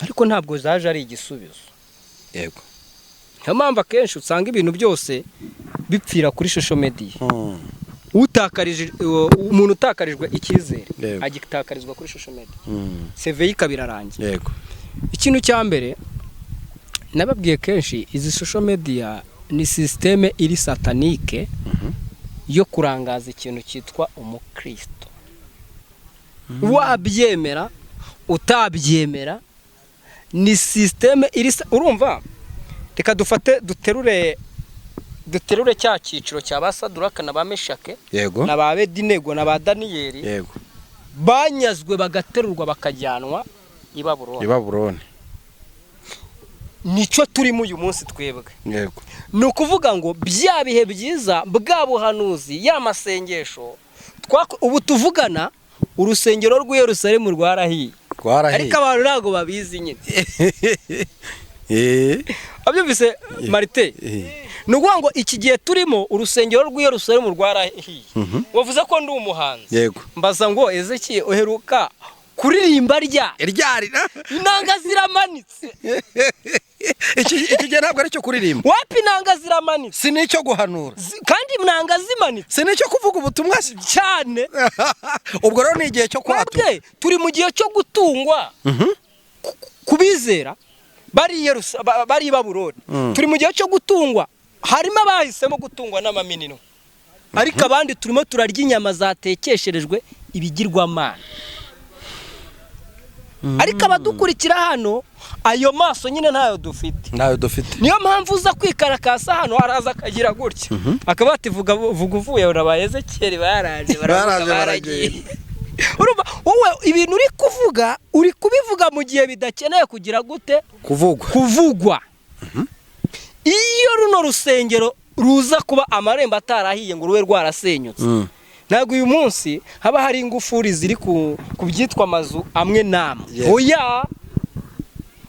ariko ntabwo zaje ari igisubizo. Niyo mpamvu akenshi usanga ibintu byose bipfira kuri social media. Utakarije, umuntu utakarijwe icyizere agitakarizwa kuri social media, CV ye ikaba irarangiye. Ikintu cya mbere nababwiye kenshi, izi social media ni système iri satanique yo kurangaza ikintu cyitwa umukristo. Wabyemera utabyemera, ni système iri urumva, reka dufate duterure cya cyiciro cya ba Saduraka na ba Meshake na ba Bedinego na ba Daniyeli banyazwe, bagaterurwa, bakajyanwa i Babuloni. I Babuloni. Nicyo turimo uyu munsi twebwe. Ni ukuvuga ngo bya bihe byiza, bwa buhanuzi, ya masengesho, ubu tuvugana urusengero rw'i Yerusalemu rwarahiye. Rwarahiye. Ariko abantu ntabwo babizi nyine. Abyumvise marite? Ni ukuvuga ngo iki gihe turimo urusengero rw'i Yerusalemu rwarahiye. Wavuze ko ndi umuhanzi. Yego. Mbaza ngo: "Ezekiye, uheruka kuririmba rya?" Ryari? Inanga ziramanitse. Iki gihe ntabwo ari cyo kuririmba. Wapi, inanga ziramanitse. Si n'icyo guhanura. Kandi inanga zimanitse. Si n'icyo kuvuga ubutumwa se. Cyane. Ubwo rero ni igihe cyo kwatura. Twebwe turi mu gihe cyo gutungwa. Kubizera bari i Babuloni, turi mu gihe cyo gutungwa. Harimo abahisemo gutungwa n'amaminino, ariko abandi turimo turarya inyama zatekesherejwe ibigirwamana. Ariko abadukurikira hano, ayo maso nyine ntayo dufite. Ntayo dufite. Niyo mpamvu uza kwikarakasa hano araza akagira gutya, akaba ati: "Vuga, vuga uvuye ba Ezekiyeli baraje baravuga." Baraje. Baragiye. Baragenda. Urumva wowe ibintu uri kuvuga, uri kubivuga mu gihe bidakeneye kugira gute? Kuvugwa. Kuvugwa. Iyo runo rusengero Ruza kuba amarembo atarahiye ngo rube rwarasenyutse, ntabwo uyu munsi haba hari ingufuri ziri ku byitwa amazu amwe n'amwe. Oya,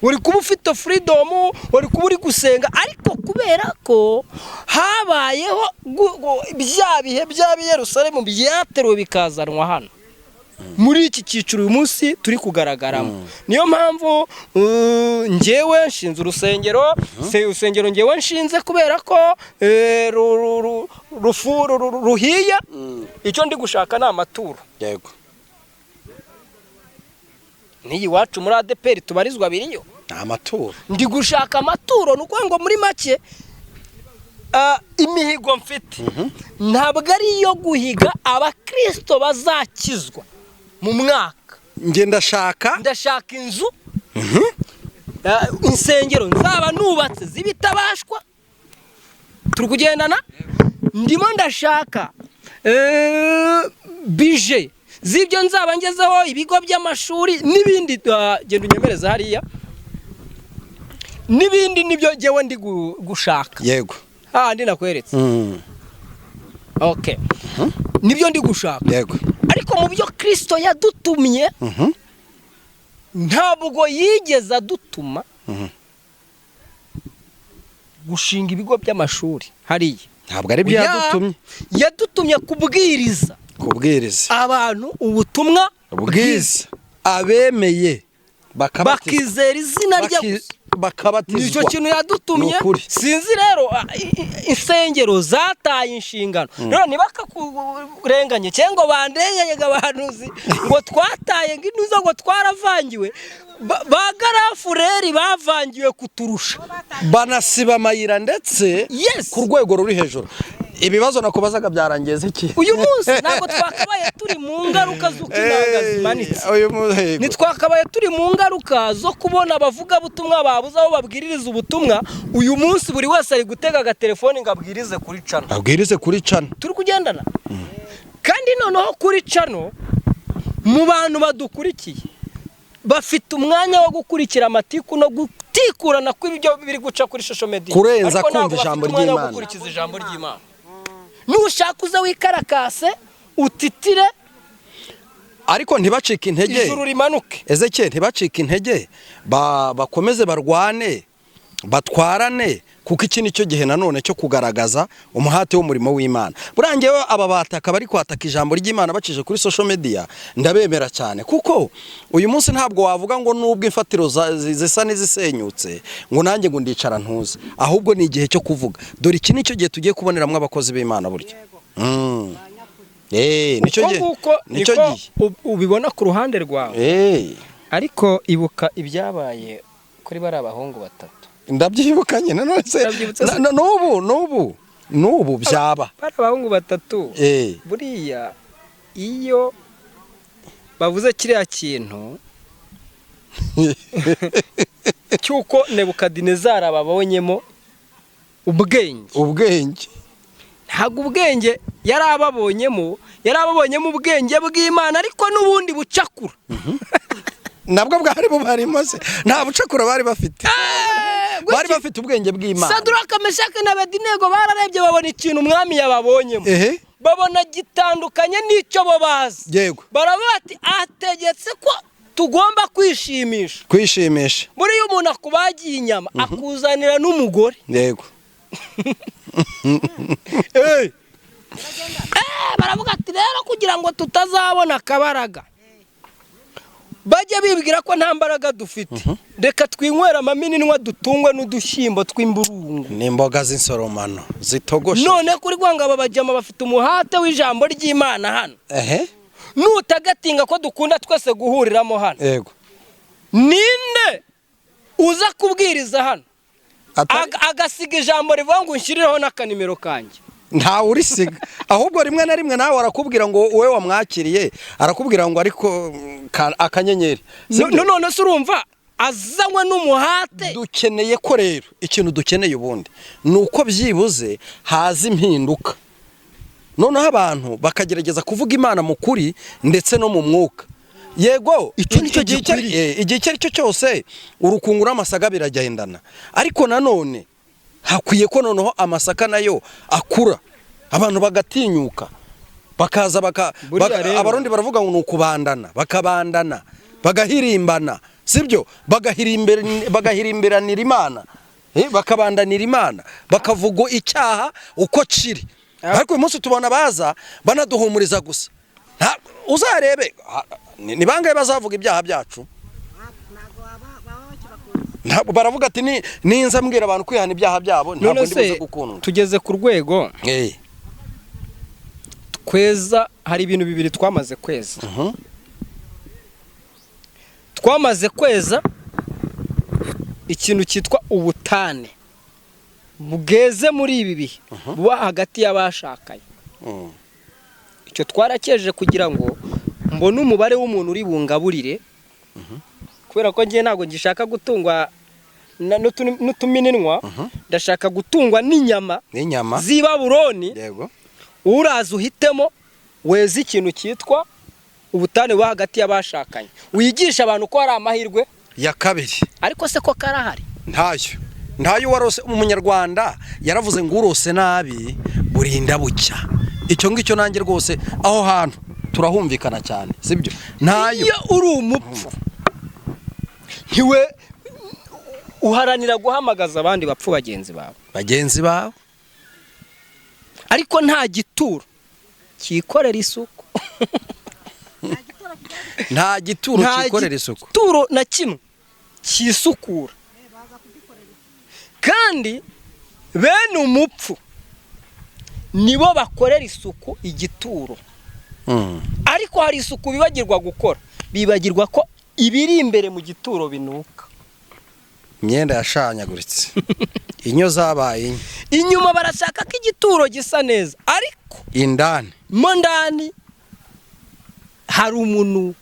uri kuba ufite freedom, uri kuba uri gusenga, ariko kubera ko habayeho bya bihe by'ab'i Yerusalemu byateruwe bikazanwa hano muri iki cyiciro uyu munsi turi kugaragaramo. Niyo mpamvu njyewe nshinze urusengero, se urusengero njyewe nshinze kubera ko ruhiye, icyo ndi gushaka ni amaturo. N'iyi iwacu muri ADEPR tubarizwa biriyo. Ni amaturo. Ndi gushaka amaturo. Ni ukuvuga ngo muri make, imihigo mfite ntabwo ari iyo guhiga abakirisito bazakizwa mu mwaka. Njye ndashaka Ndashaka inzu, insengero nzaba nubatse z'ibitabashwa turi kugendana. Ndimo ndashaka budget z'ibyo nzaba ngezeho, ibigo by'amashuri n'ibindi. Genda unyemereza hariya n'ibindi, nibyo ngewe ndi gushaka. Hahandi nakweretse. Okay, nibyo ndi gushaka. Ariko mu byo Kirisito yadutumye, ntabwo yigeze adutuma gushinga ibigo by'amashuri hariya. Ntabwo ari byo Oya, yadutumye. Yadutumye kubwiriza Kubwiriza abantu ubutumwa bwiza, abemeye bakabatizwa. Bakizera izina rye gusa. Bakabatizwa. Nicyo kintu yadutumye. Ni ukuri. Sinzi rero, insengero zataye inshingano rero, ntibakakurenganye cyangwa ngo bandenganye ngo abahanuzi ngo twataye, ngo intuza, ngo twaravangiwe. Ba garafureri bavangiwe kuturusha. Banasiba amayira ndetse ku rwego ruri hejuru. Ibibazo nakubazaga byarangiye iki? Uyu munsi ntabwo twakabaye turi mu ngaruka z'uko inanga zimanitse. Uyu munsi, yego. Ntitwakabaye turi mu ngaruka zo kubona abavugabutumwa babuze aho babwiririza ubutumwa. Uyu munsi buri wese ari gutega agatelefoni ngo abwirize kuri channel. Abwirize kuri channel. Turi kugendana. Kandi noneho kuri channel, mu bantu badukurikiye bafite umwanya wo gukurikira amatiku no gutikurana kw'ibyo biri guca kuri social media, Kurenza ariko ntabwo kumva ijambo bafite umwanya wo ry'Imana. gukurikiza ijambo ry'Imana. Nushaka uze wikarakase utitire, Ariko ntibacike intege. ijuru rimanuke. Ezekiyeli, ntibacike intege, bakomeze barwane, batwarane, kuko iki nicyo gihe nanone cyo kugaragaza umuhate w'umurimo w'Imana. Buriya ngewe aba bataka bari kwataka ijambo ry'Imana bacishije kuri social media ndabemera cyane, kuko uyu munsi ntabwo wavuga ngo nubwo imfatiro zisa n'izisenyutse ngo nanjye ngo ndicara ntuze, ahubwo ni igihe cyo kuvuga. Dore iki nicyo gihe tugiye kuboneramo abakozi b'Imana burya. Nicyo Uko gihe, nguko nicyo niko gihe. Ubibona ku ruhande rwawe, ariko ibuka ibyabaye kuri bariya bahungu batatu. Ndabyibuka nyine, none se Ndabyibutse se. N'ubu byaba. Bariya bahungu batatu, buriya iyo bavuze kiriya kintu cy'uko Nebukadinezari ababonyemo ubwenge, Ubwenge. ntabwo ubwenge yari ababonyemo, yari ababonyemo ubwenge bw'Imana, ariko n'ubundi bucakura. Nabwo bwari bubarimo se? Nta bucakura bari bafite, bari bafite ubwenge bw'Imana. Saduraka, Meshaki na Abedinego bararebye babona ikintu umwami yababonyemo, babona gitandukanye n'icyo bo bazi. Baravuga bati: "Ategetse ko tugomba kwishimisha." Kwishimisha. Buriya umuntu akubagiye inyama akuzanira n'umugore. Baravuga ati: "Rero kugira ngo tutazabona akabaraga, bajye bibwira ko nta mbaraga dufite, reka twinywere amaminwa, dutungwe n'udushyimbo tw'imburungu." N'imboga z'insoromano zitogoshe. None kuri rwanga aba bajyama bafite umuhate w'ijambo ry'Imana hano, nutagatinga ko dukunda twese guhuriramo hano, ninde uza kubwiriza hano agasiga ijambo rivuga ngo unshyirireho n'akanimero kanjye? Ntawe urisiga. Ahubwo rimwe na rimwe nawe arakubwira ngo wowe wamwakiriye, arakubwira ngo ariko akanyenyeri. Sibyo? None se urumva azanywe n'umuhate? Dukeneye ko rero, ikintu dukeneye ubundi ni uko byibuze haza impinduka, noneho abantu bakagerageza kuvuga Imana mu kuri ndetse no mu mwuka. Yego. Icyo nicyo gikwiriye. Igihe icyo ari cyo cyose urukungu n'amasaga biragendana, ariko nanone Hakwiye ko noneho amasaka nayo akura, abantu bagatinyuka, bakaza baka, Buriya rero- Abarundi baravuga ngo ni ukubandana, bakabandana, bagahirimbana, sibyo? Bagahirimbiranira Imana, bakabandanira Imana, bakavuga icyaha uko kiri. Ariko uyu munsi tubona baza banaduhumuriza gusa. Uzarebe ni bangahe bazavuga ibyaha byacu? Ntabwo baravuga ati ninza mbwira abantu kwihana ibyaha byabo, ntabwo None ndi buze se gukundwa. tugeze ku rwego tweza. Hari ibintu bibiri twamaze kweza. Twamaze kweza ikintu cyitwa ubutane bweze muri ibi bihe buba hagati y'abashakanye. Icyo twarakeje kugira ngo mbone umubare w'umuntu uri bungaburire, kubera ko ngiye ntabwo ngishaka gutungwa n'utumininwa, ndashaka gutungwa n'inyama n'inyama z'i Babuloni. Uraza uhitemo weze ikintu cyitwa ubutane buba hagati y'abashakanye, wigisha abantu ko hari amahirwe ya kabiri. Ariko se ko karahari? Ntayo, ntayo. Warose, umunyarwanda yaravuze ngo urose nabi burinda bucya. Icyo ngicyo nanjye rwose aho hantu turahumvikana cyane, sibyo? Ntayo. Iyo uri umupfu, ntiwe uharanira guhamagaza abandi bapfu bagenzi bawe. Bagenzi bawe. Ariko nta gituro cyikorera isuku. Nta gituro Nta cyikorera isuku. gituro na kimwe cyisukura, kandi bene umupfu nibo bakorera isuku igituro. Ariko hari isuku bibagirwa gukora, bibagirwa ko ibiri imbere mu gituro binuka. Imyenda yashanyaguritse, inyo zabaye inyo. Inyuma barashaka ko igituro gisa neza, ariko indani mo ndani hari umunuko.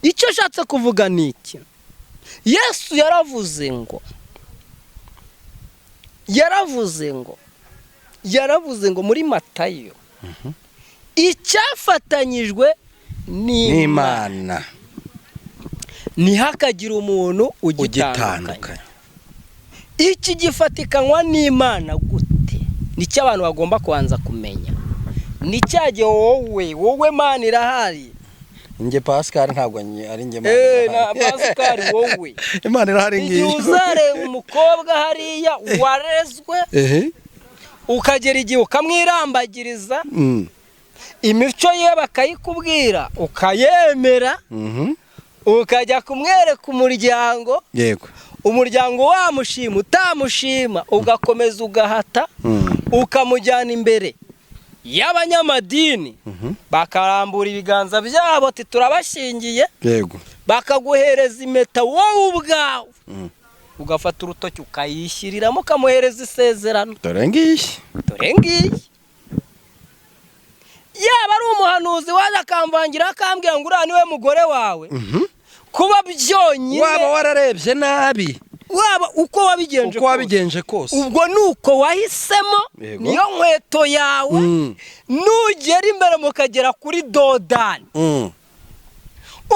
Icyo ashatse kuvuga ni iki? Yesu yaravuze ngo muri Matayo, icyafatanyijwe n'Imana n'Imana ntihakagire umuntu ugitandukanya. Ugitandukanya. Iki gifatikanywa n'Imana gute? Nicyo abantu bagomba kubanza kumenya. Ni cya gihe wowe Mana irahari. Njye Pascal ntabwo ari njye Imana Na irahari. Pascal, wowe. Imana irahari Igihe ngiyi. uzareba umukobwa hariya warezwe, ukagera igihe ukamwirambagiriza, imico ye bakayikubwira ukayemera, ukajya kumwereka umuryango, umuryango wamushima utamushima, ugakomeza ugahata, ukamujyana imbere y'abanyamadini, bakarambura ibiganza byabo ati turabashyingiye, bakaguhereza impeta, wowe ubwawe ugafata urutoki ukayishyiriramo, ukamuhereza isezerano. Dore ngiyi. Dore ngiyi. Yaba ari umuhanuzi waje akamvangira, akambwira ngo uriya niwe mugore wawe, kuba byonyine Waba wararebye nabi, waba uko wabigenje uko wabigenje kose, ubwo ni uko wahisemo, niyo nkweto yawe. Nugera imbere mukagera kuri dodani,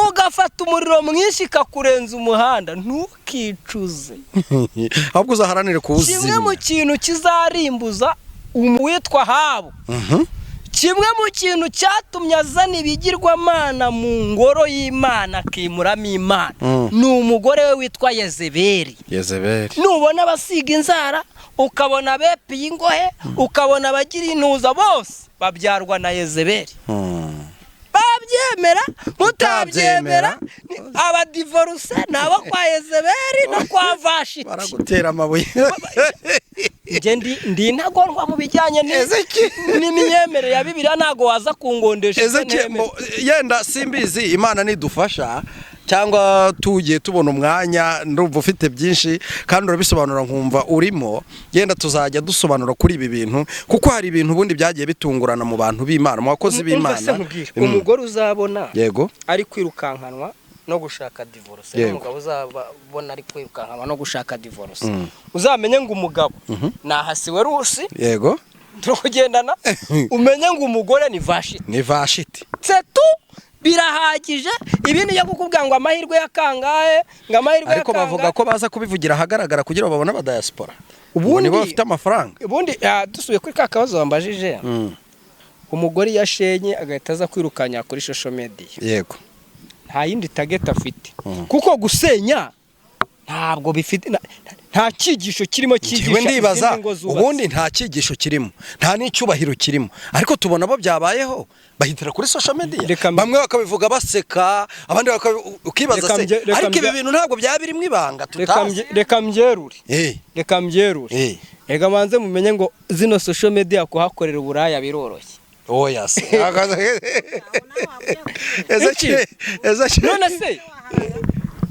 ugafata umuriro mwinshi ikakurenza umuhanda, ntukicuze. Ahubwo uzaharanire Kimwe mu kuwuzimya. kintu kizarimbuza uwitwa Ahabu, kimwe mu kintu cyatumye azana ibigirwamana mu ngoro y'Imana, akimuramo Imana, ni umugore we witwa Yezebeli. Yezebeli. Nubona abasiga inzara, ukabona abepiye ingohe, ukabona abagira intuza, bose babyarwa na Yezebeli. Babyemera mutabyemera, abadivoruse ni abo kwa Yezebeli no kwa Vashiti. Baragutera amabuye. Njye ndi intagondwa mu bijyanye Ezeki. n'imyemerere ya Bibiliya, ntabwo waza kungondesha ibyo Ezeki, nemera. Yenda simbizi, Imana nidufasha cyangwa tugiye tubona umwanya, ndumva ufite byinshi kandi urabisobanura nkumva urimo, yenda tuzajya dusobanura kuri ibi bintu, kuko hari ibintu ubundi byagiye bitungurana mu bantu b'Imana, mu bakozi Umva se b'Imana. nkubwire, umugore uzabona ari kwirukankanwa no gushaka divorce, n'umugabo uzabona ari kwirukankanwa no gushaka divorce, uzamenye ngo umugabo ni ahasiwe rusi. Turi kugendana? Umenye ngo umugore ni Vashiti. Ni Vashiti. Setu. Birahagije. Ibindi byo kukubwira ngo amahirwe ya kangahe, ngo amahirwe ya Ariko bavuga kangahe. ko baza kubivugira ahagaragara kugira ngo babone abadiaspora. Ubundi- Ubundi nibo bafite amafaranga. Ubundi dusubiye kuri ka kabazo wambajije, umugore iyo ashenye agahita aza kwirukanya kuri social media, nta yindi target afite, kuko gusenya ntabwo bifite nta cyigisho kirimo Njyewe cyigisha ndibaza, izindi ngo zubatse. ubundi nta cyigisho kirimo, nta n'icyubahiro kirimo, ariko tubona bo byabayeho bahitira kuri social media, bamwe bakabivuga baseka, abandi ukibaza Reka se, ariko ibi bintu ntabwo byaba birimo ibanga tutazi? Reka mbyerure. Reka mbyerure. Reka manze mumenye ngo zino social media kuhakorera uburaya biroroshye. Oya se. Iki? None se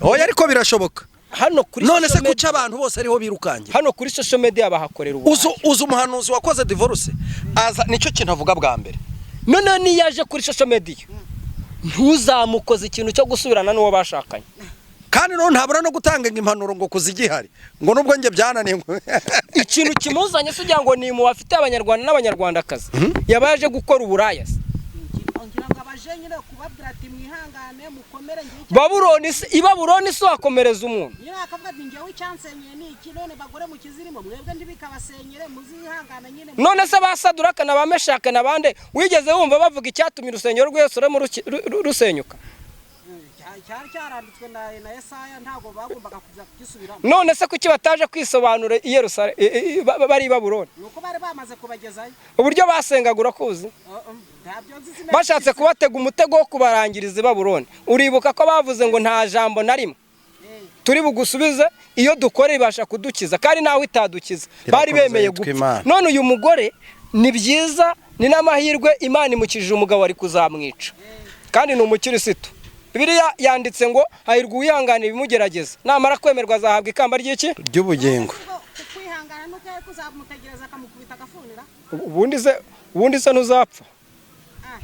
Oya, ariko birashoboka. Hano kuri None se social kuki media- abantu bose ariho birukangira? Hano kuri social media bahakorera uburaya. Uzi umuhanuzi wakoze divorce aza, nicyo kintu avuga bwa mbere. Noneho niyo aje kuri social media, ntuzamukoze ikintu cyo gusubirana n'uwo bashakanye. Kandi noneho ntabura no gutanga impanuro ngo kuzigihari, ngo nubwo njye byananiye Ikintu kimuzanye se ugira ngo ni mu bafite abanyarwanda n'abanyarwandakazi yaba yaje gukora uburaya se? Ngira ngo abaje nyine kubabwira ati: "Mwihangane, mukomere, ngewe icyo." Babuloni se, i Babuloni se wakomereza umuntu? Nyine akavuga ati: "Ngewe icyansenyeye ni iki? None bagore mukizirimo mwebwe, ntibikabasenyere, muzihangane nyine." None se ba Saduraka na ba Meshaka na bande, wigeze wumva bavuga icyatumye urusengero rw'i Yerusalemu rusenyuka? Cyari cyaranditswe na Yesaya, ntabwo bagombaga kuza kugisubiramo. None se kuki bataje kwisobanura i Yerusalemu bari i Babuloni? Ni uko bari bamaze kubagezayo. Uburyo basengaga urakuzi? Ntabyo nzi, sinari. Bashatse kubatega umutego wo kubarangiriza i Babuloni. Uribuka ko bavuze ngo nta jambo na rimwe turi bugusubize, iyo dukora ibasha kudukiza, kandi nawe itadukiza. Bari Irakomeza bemeye yitwa gupfa. Imana. None uyu mugore ni byiza, ni n'amahirwe Imana imukijije umugabo wari kuzamwica, kandi ni umukirisitu. Bibiliya yanditse ngo hahirwa uwihanganira ibimugerageza, namara kwemerwa azahabwa ikamba ry'iki? Ry'ubugingo. Ubwo kwihangana nuko yari kuzamutegereza akamukubita agafunira. Ubundi se ntuzapfa? Ah,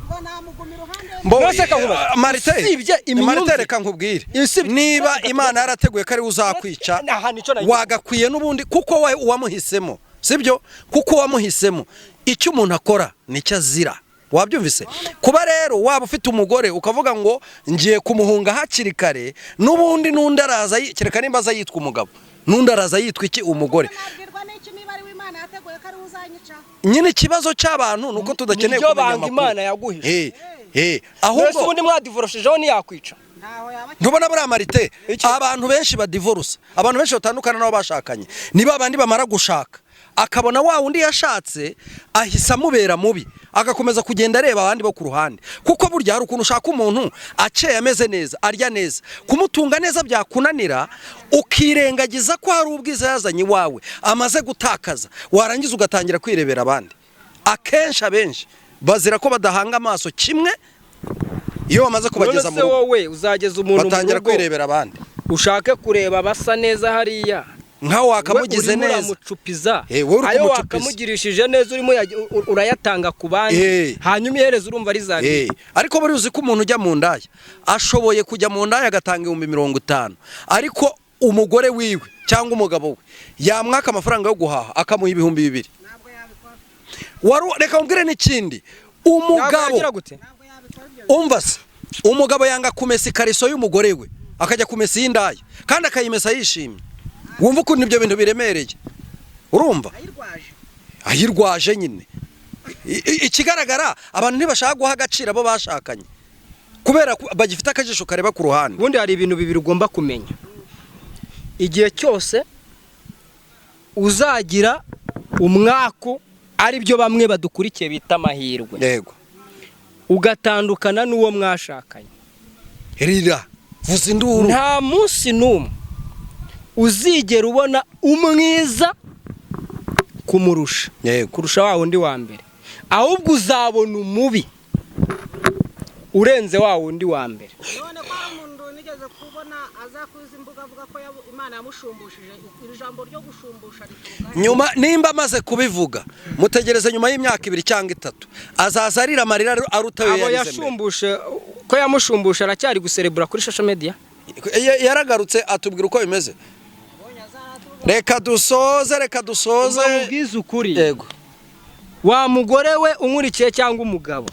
ubwo namuguma iruhande. None se kakubaza, Marite, usibye imyumvire- Marite, reka nkubwire, niba Imana yarateguye ko ari we uzakwica, Aha nicyo nagiye. wagakwiye n'ubundi, kuko we uwamuhisemo, sibyo? Kuko uwamuhisemo, icyo umuntu akora nicyo azira, wabyumvise? Kuba rero waba ufite umugore ukavuga ngo ngiye kumuhunga hakiri kare, n'ubundi n'undi araza kereka nimba aza yitwa umugabo, n'undi araza yitwa iki? Umugore. Nabwirwa n'iki niba ari we Imana yateguye ko ari we uzanyica? Nyine ikibazo cy'abantu ni uko tudakeneye Niryo kumenya banga amakuru. Imana yaguhishe. Eh, Mbese ahubwo ubundi mwadivoroshejeho ntiyakwica? Ntaho yaba. Ntubona buriya, Marite, Iki? abantu benshi badivorusa, abantu benshi batandukana n'abo bashakanye, niba abandi bamara gushaka akabona wa wundi yashatse ahise amubera mubi, agakomeza kugenda areba abandi bo ku ruhande. Kuko burya hari ukuntu ushaka umuntu akeye, ameze neza, arya neza, kumutunga neza byakunanira, ukirengagiza ko hari ubwiza yazanye iwawe amaze gutakaza, warangiza ugatangira kwirebera abandi. Akenshi abenshi bazira ko badahanga amaso kimwe iyo bamaze kubageza None mu se rugo, wowe uzageza umuntu mu batangira rugo, kwirebera abandi. ushake kureba abasa neza hariya? Nkaho wakamugize We urimo neza. uramucupiza. Eh, wowe uri Ayo kumucupiza. wakamugirishije neza urimo urayatanga ku bandi, hanyuma iherezo urumva rizabira. Ariko buri uzi ko umuntu ujya mu ndaya ashoboye kujya mu ndaya agatanga 50,000, ariko umugore wiwe cyangwa umugabo we yamwaka amafaranga yo guhaha akamuha 2000? Ntabwo yabikora. Reka mubwire n'ikindi. Ntabwo Umugabo yagira gute? Ntabwo yabikora ibyo. Umva se, umugabo yanga kumesa ikariso y'umugore we, akajya kumesa iy'indaya, kandi akayimesa yishimye. Wumva ukuntu ibyo bintu biremereye? Urumva? Ayirwaje. Ayirwaje nyine. Ikigaragara abantu ntibashaka guha agaciro abo bashakanye kubera ko bagifite akajisho kareba ku ruhande. Ubundi hari ibintu bibiri ugomba kumenya: igihe cyose uzagira umwaku, ari byo bamwe badukurikiye bita amahirwe, ugatandukana n'uwo mwashakanye, Rira, vuza induru. nta munsi n'umwe uzigera ubona umwiza kumurusha, kurusha wa wundi wa mbere, ahubwo uzabona umubi urenze wa wundi wa mbere. None ko hari umuntu nigeze kubona aza kuza imbuga avuga ko Imana yamusumbushije, iri jambo ryo gushumbusha rituruka he? Nyuma nimba amaze kubivuga, mutegereze nyuma y'imyaka 2 cyangwa 3 azaza arira amarira aruta ayo Abo yarize mbere. yashumbushe, ko yamushumbushe aracyari guserebura kuri social media? Yaragarutse atubwira uko bimeze. Reka dusoze, reka dusoze. Ubwize ukuri. Yego. Wa mugore we unkurikiye cyangwa umugabo.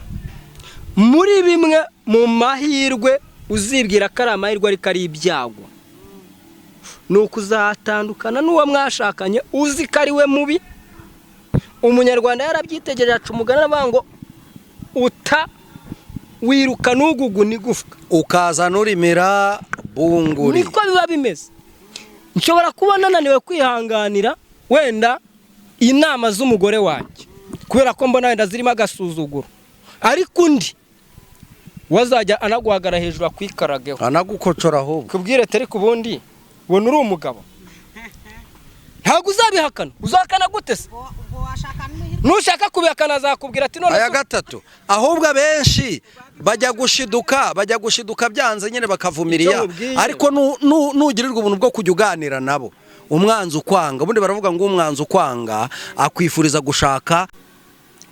Muri bimwe mu mahirwe uzibwira ko ari amahirwe ariko ari ibyago, ni ukuzatandukana n'uwo mwashakanye uzi ko ari we mubi. Umunyarwanda yarabyitegereje, aca umugani aravuga ngo uta wiruka n'uguguna igufwa, ukaza nurimira bunguri. Niko biba bimeze. Nshobora kuba nananiwe kwihanganira wenda inama z'umugore wanjye kubera ko mbona wenda zirimo agasuzuguro, ariko undi wazajya anaguhagara hejuru akwikarageho, anagukocora ahubwo. Kubwire ariko ubundi ubona uri umugabo, ntabwo uzabihakana. Uzahakana gute se? Nushaka kubihakana azakubwira ati none Aya gatatu ahubwo abenshi bajya gushiduka byanze nyine bakavumiriya. Icyo nkubwiye. Ariko nugirirwa ubuntu bwo kujya uganira nabo, umwanzi ukwanga, ubundi baravuga ngo umwanzi ukwanga akwifuriza gushaka.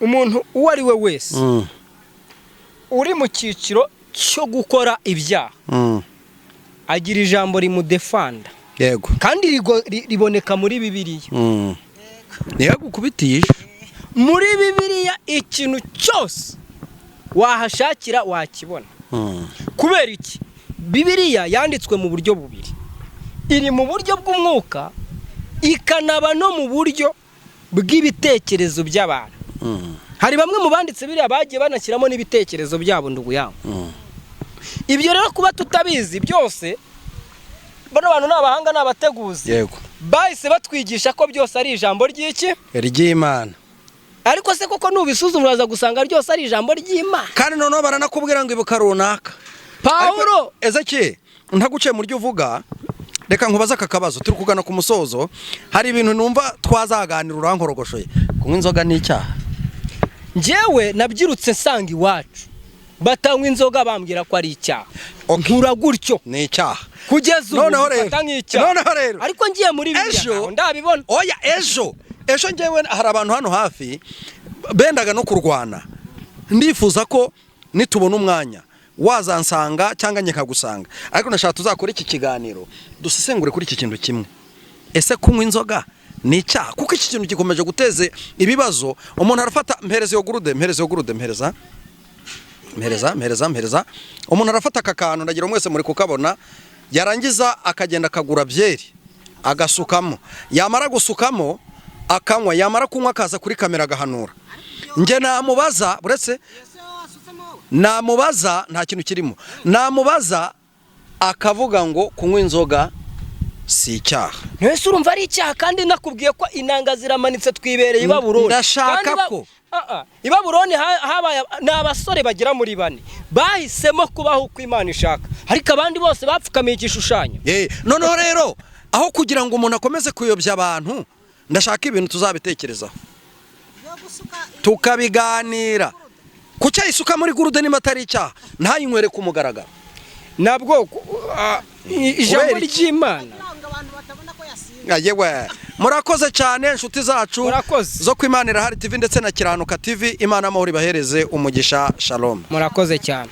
Umuntu uwo ari we wese uri mu cyiciro cyo gukora ibyaha agira ijambo rimudefanda, kandi riboneka muri Bibiliya. Niyo agukubitiye. Muri Bibiliya ikintu cyose wahashakira wakibona. Kubera iki? Bibiliya yanditswe mu buryo bubiri: iri mu buryo bw'umwuka, ikanaba no mu buryo bw'ibitekerezo by'abantu. Hari bamwe mu banditse biriya bagiye banashyiramo n'ibitekerezo byabo, ndugu yabo. Ibyo rero kuba tutabizi byose, bano bantu ni abahanga, ni abateguzi. Bahise batwigisha ko byose ari ijambo ry'iki? Ry'Imana. Ariko se koko nubisuzuma uraza gusanga ryose ari ijambo ry'Imana? Kandi noneho baranakubwira ngo ibuka runaka. Pawulo. Ariko, Ezeki, ntaguciye mu ryo uvuga, reka nkubaze aka kabazo, turi kugana ku musozo. Hari ibintu numva twazaganira, urankorogoshoye. Kunywa inzoga ni icyaha? Njyewe nabyirutse nsanga iwacu batanywa inzoga, bambwira ko ari icyaha, nkura gutyo. Ni icyaha. Kugeza ubu Noneho rero, mbifata nk'icyaha. noneho rero, Ariko ngiye muri Bibiliya, ejo ntaho ndabibona. Oya, ejo njyewe hari abantu hano hafi bendaga no kurwana. Ndifuza ko nitubona umwanya wazansanga cyangwa njye nkagusanga, ariko ndashaka tuzakora iki kiganiro, dusesengure kuri iki kintu kimwe: ese kunywa inzoga ni icyaha? Kuko iki kintu gikomeje guteza ibibazo. Umuntu arafata, mpereza iyo gurude, mpereza iyo gurude, mpereza, mpereza, mpereza, mpereza. Umuntu arafata aka kantu, ndagira mwese muri kukabona, yarangiza akagenda akagura byeri agasukamo, yamara gusukamo akanywa, yamara kunywa akaza kuri kamera agahanura. Njye namubaza, uretse namubaza, nta kintu kirimo, namubaza akavuga ngo kunywa inzoga si icyaha. Ntese urumva ari icyaha kandi nakubwiye ko inanga ziramanitse, twibereye i Babuloni? Ndashaka Kandi ko- Ah, ah. I Babuloni habaye ni abasore bagera muri bane bahisemo kubaho uko Imana ishaka, ariko abandi bose bapfukamiye igishushanyo. Noneho rero aho kugira ngo umuntu akomeze kuyobya abantu, ndashaka ibintu tuzabitekerezaho, tukabiganira. Kuki ayisuka muri gurude niba atari icyaha, ntayinywere ku mugaragaro? Nabwo ijambo Kubera iki? ry'Imana. Yewe, murakoze cyane inshuti zacu Murakoze. zo ku Imana Irahari TV ndetse na Kiranuka TV. Imana amahoro ibahereze umugisha. Shalom. Murakoze cyane.